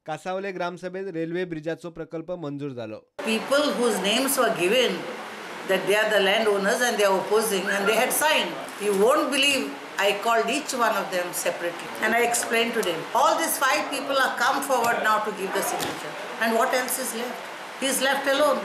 कासावले ग्रामसभेत railway ब्रिजाचो प्रकल्प मंजूर जालो. People whose names were given that they are the land owners and they are opposing and they had signed. You won't believe I called each one of them separately and I explained to them. All these 5 people are come forward now to give the signature. And what else is left? He is left alone.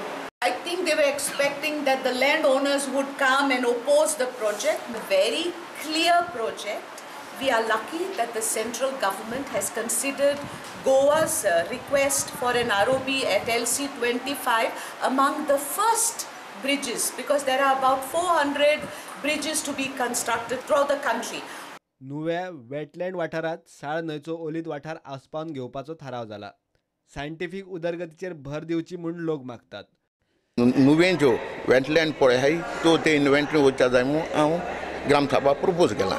I think they were expecting that the landowners would come and oppose the project. A very clear project. We are lucky that the central government has considered Goa's request for an ROB at LC 25 among the first bridges, because there are about 400 bridges to be constructed throughout the country. नुव्या wetland वाठारात साळ न्हंयचो ओलीत वाठार आसपावन घेवपाचो थाराव जाला. Scientific उदरगतीचेर भर दिवची म्हूण लोक मागतात. नुवें ज्यो वेटलँड पळय आहाय त्यो ते इन्वेंटरी वचच्या जाय म्हूण हांव ग्रामसभा प्रपोज केला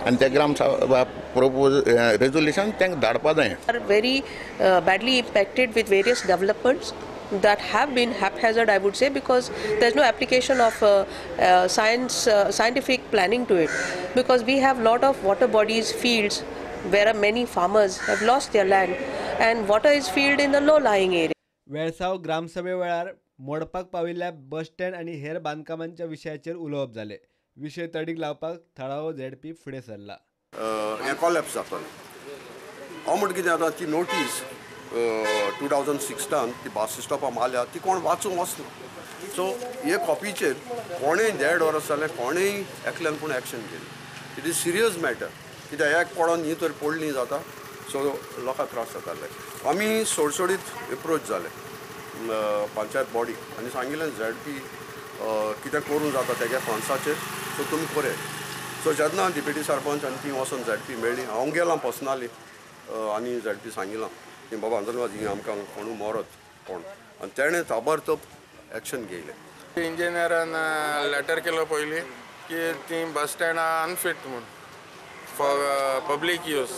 आनी त्या ग्रामसभा प्रपोज रेजोल्युशन तांकां धाडपा जाय. Are very badly impacted with various developments that have been haphazard, I would say, because there's no application of scientific planning to it, because we have lot of water bodies, fields where many farmers have lost their land and water is filled in the low lying area. Velsao ग्रामसभे वेळार मोडपाक पाविल्ल्या bus stand आनी हेर बांदकामांच्या विशयाचेर उलोवप जालें. विशय तडीक लावपाक थळावो झेडपी फुडें सरला. हें कॉलॅप्स जातलें. हांव म्हणटा कितें आतां ती नोटीस 2016 ती बस स्टॉपा मारल्या ती कोण वाचूंक वचना. सो हे कॉपीचेर कोणेय 1.5 वर्स जालें कोणेय एकल्यान पूण action घेयलें. It is serious matter कित्याक एक पडोन ही तर पडली जाता. सो लोकांक त्रास जाताले. आमी सोडसोडीत एप्रोच जाले पंचायत बॉडी आनी सांगिल्लें झेड पी कितें करूं जाता तेगे फंड्साचेर, सो तुमी पळय. सो जेन्ना डिप्युटी सरपंच आनी ती वचोन झेड पी मेळ्ळी, हांव गेलां पर्सनली आनी झेड पी सांगिलां की बाबा आंदोलन ही आमकां कोणू मरत कोण, आनी तेणें ताबडतोब एक्शन घेयलें. इंजिनियरान लेटर केलो पयलीं की ती बस स्टँडां अनफीट म्हूण फॉर पब्लीक यूज.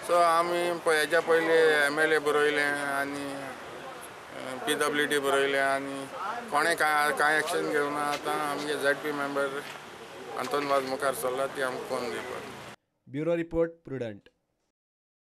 सो आमी हेच्या पयलीं MLA बरयलें आनी PWD बरयलें आनी कोणें कांय एक्शन घेवना. आतां आमगे ZP member Anton Vaz मुखार सरला ती आमकां कोण दिवपाक. Bureau report, Prudent.